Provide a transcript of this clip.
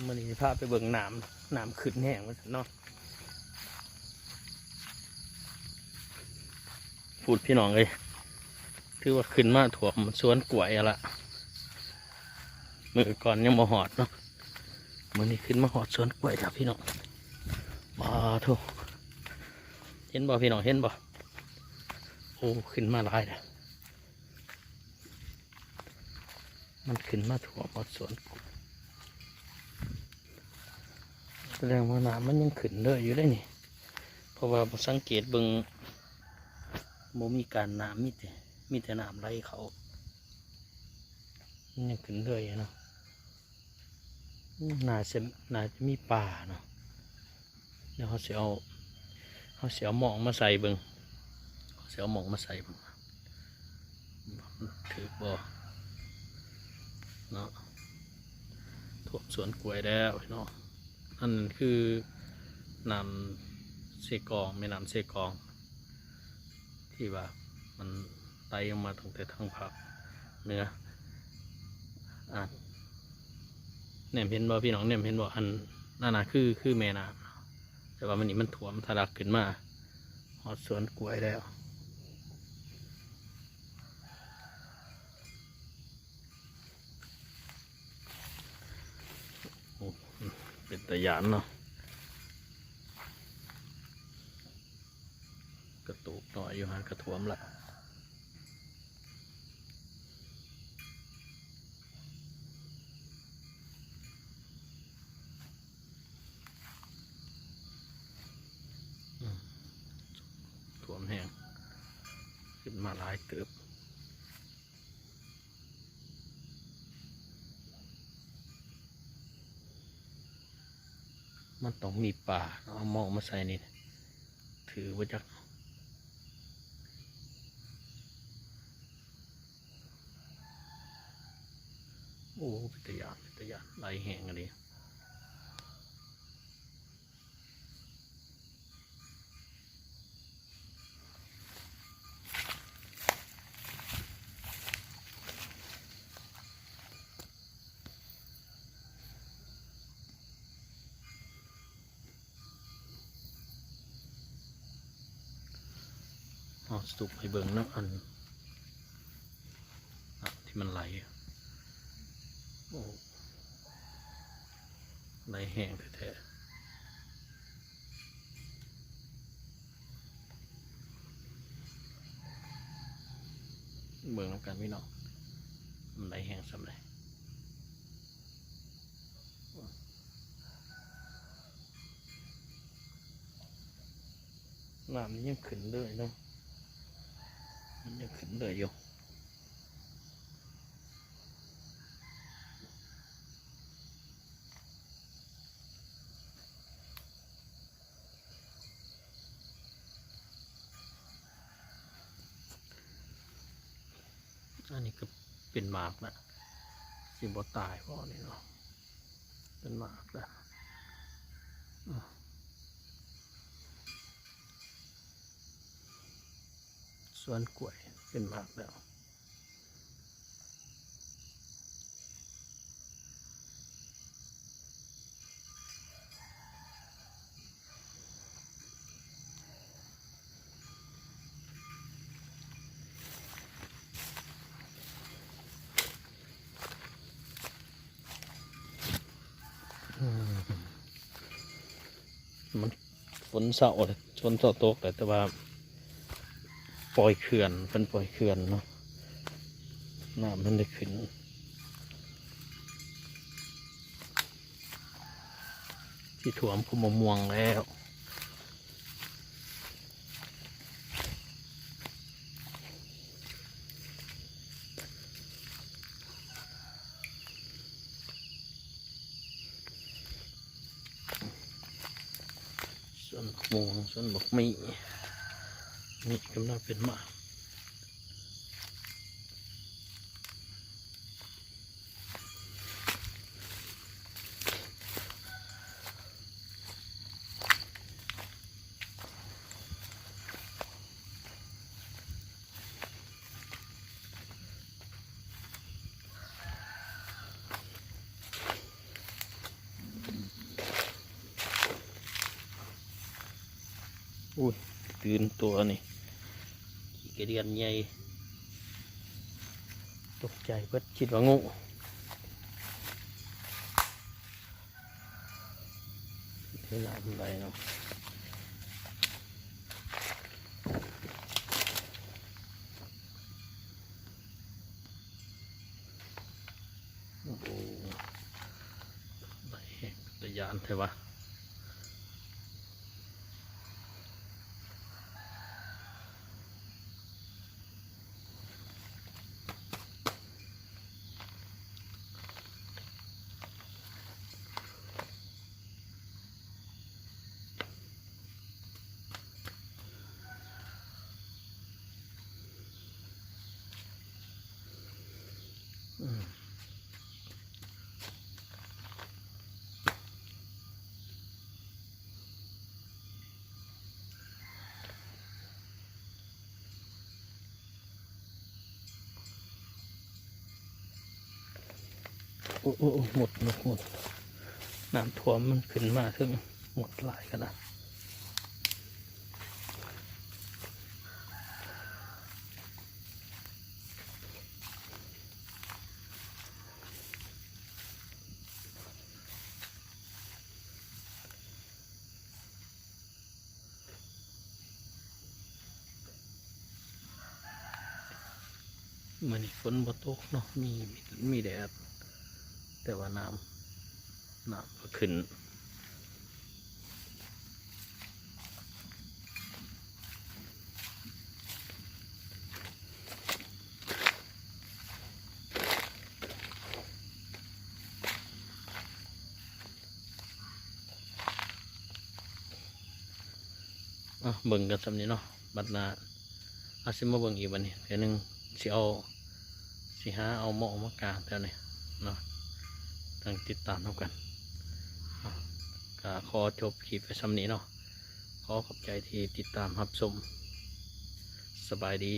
ມື້ນີ້ຊິພາໄປເບິ່ງນ້ຳ ນ້ຳຂຶ້ນແຮງວ່າຊັ້ນເນາະ. ພຸ້ນພີ່ນ້ອງເອີຍ ຖືວ່າຂຶ້ນມາຖ້ວມສວນກ້ວຍແລ້ວລະ. ມື້ກ່ອນຍັງບໍ່ຮອດເນາະ ມື້ນີ້ຂຶ້ນມາຮອດສວນກ້ວຍແລ້ວພີ່ນ້ອງ. ປາໂທ້ ເຫັນບໍ່ພີ່ນ້ອງ ເຫັນບໍ່? ໂອ້ ຂຶ້ນມາຫຼາຍແລ້ວ. ມັນຂຶ້ນມາຖ້ວມຮອດສວນ ສະແດງວ່ານ້ຳມັນຍັງຂຶ້ນເລື້ອຍຢູ່ເດ້ນີ້ ເພາະວ່າບໍ່ສັງເກດເບິ່ງ ບໍ່ມີການນ້ຳ ມີແຕ່ ມີແຕ່ນ້ຳໄຫຼເຂົ້າ ມັນຍັງຂຶ້ນເລື້ອຍຢູ່ເນາະ. ອືມ ໜ້າຈະ ໜ້າຈະມີປາເນາະ. ດຽວເຮົາຊິເອົາ ເຮົາຊິເອົາໝ້ອງມາໃສ່ເບິ່ງ ເຮົາຊິເອົາໝ້ອງມາໃສ່ເບິ່ງ ຖືກບໍ່ເນາະ. ຖ້ວມສວນກ້ວຍແລ້ວເນາະ. ອັນນັ້ນຄືນ້ຳເຊກອງ ແມ່ນ້ຳເຊກອງ ທີ່ວ່າມັນໄຫຼອອກມາຕັ້ງແຕ່ທາງພາກເໜືອ. ອາ ແນມເຫັນບໍ່ພີ່ນ້ອງ ແນມເຫັນບໍ່? ອັນນັ້ນນະ ຄື ຄືແມ່ນ້ຳ ແຕ່ວ່າມັນນີ້ມັນຖ້ວມທະລັກຂຶ້ນມາຮອດສວນກ້ວຍແລ້ວ. ໂອ້ ເປັນຕາຢ້ານເນາະ ກະຕູບນ້ອຍຢູ່ຫັ້ນກະຖ້ວມລະ. ອືມ ຖ້ວມແຮງ ຂຶ້ນມາຫຼາຍເຕີບ. ມັນຕ້ອງມີປາ ເອົາໝ້ອງມາໃສ່ນີ້ ຖືບໍ່ຈັກ. ໂອ້ ເປັນຕາຢ້ານ ເປັນຕາຢ້ານ ໄຫຼແຮງອີ່ຫຼີ. ເຮົາສະຫຼຸບໃຫ້ເບິ່ງເນາະ ອັນ ນ້ຳທີ່ມັນໄຫຼ ໂອ້ ໄຫຼແຮງແທ້ໆ. ເບິ່ງນຳກັນພີ່ນ້ອງ ມັນໄຫຼແຮງສ່ຳໃດ. ນ້ຳນີ້ຍັງຂຶ້ນເລື້ອຍເນາະ ມັນຍັງຂຶ້ນເລື້ອຍຢູ່. ອັນນີ້ກໍເປັນໝາກລະ ຊິບໍ່ຕາຍບໍ່ນີ້ເນາະ ເປັນໝາກລະ. ສວນກ້ວຍເປັນໝາກແລ້ວ. ອືມ ມັນ ຝົນເຊົາແລ້ວ ຝົນເຊົາຕົກແລ້ວ ແຕ່ວ່າປ່ອຍເຂື່ອນ ເພິ່ນປ່ອຍເຂື່ອນເນາະ ນ້ຳມັນໄດ້ຂຶ້ນ ທີ່ຖ້ວມຄຸມມະມ່ວງແລ້ວ. ສວນບັກມ່ວງ ສວນບັກໝີ່ ໝີ່ກຳລັງເປັນໝາກ. ອ ອຸ້ຍ ຕື່ນຕົວນີ້ ຂີ້ກະເດືອນໃຫຍ່ ຕົກໃຈເບິດ ຄິດວ່າງູ. ເຮັດລາຍມັນໄດ້ເນາະ. ໂອ້ ໄດ້ແຮງ ຕາຢ້ານແທ້ວະ. ໂອ້ ໂອ້ ໂອ້ ໝົດ ໝົດ ໝົດ ນ້ຳຖ້ວມມັນຂຶ້ນມາເທິງ ໝົດຫຼາຍຂະໜາດ. ມື້ນີ້ຝົນບໍ່ຕົກເນາະ ມີ ມີແດດ ແຕ່ວ່ານ້ຳ ນ້ຳກໍຂຶ້ນ. ເອົາ ເບິ່ງກັນສ່ຳນີ້ເນາະ ບັດໜ້າເຮົາຊິມາເບິ່ງອີກ ບັດນີ້ເທື່ອໜຶ່ງ ຊິເອົາ ຊິຫາເອົາໝໍ້ມາກາງແຖວນີ້ເນາະ ຕ້ອງຕິດຕາມນຳກັນ. ເອົາ ກໍຂໍຈົບຄລິບໄວ້ສ່ຳນີ້ເນາະ ຂໍຂອບໃຈທີ່ຕິດຕາມຮັບຊົມ. ສະບາຍດີ.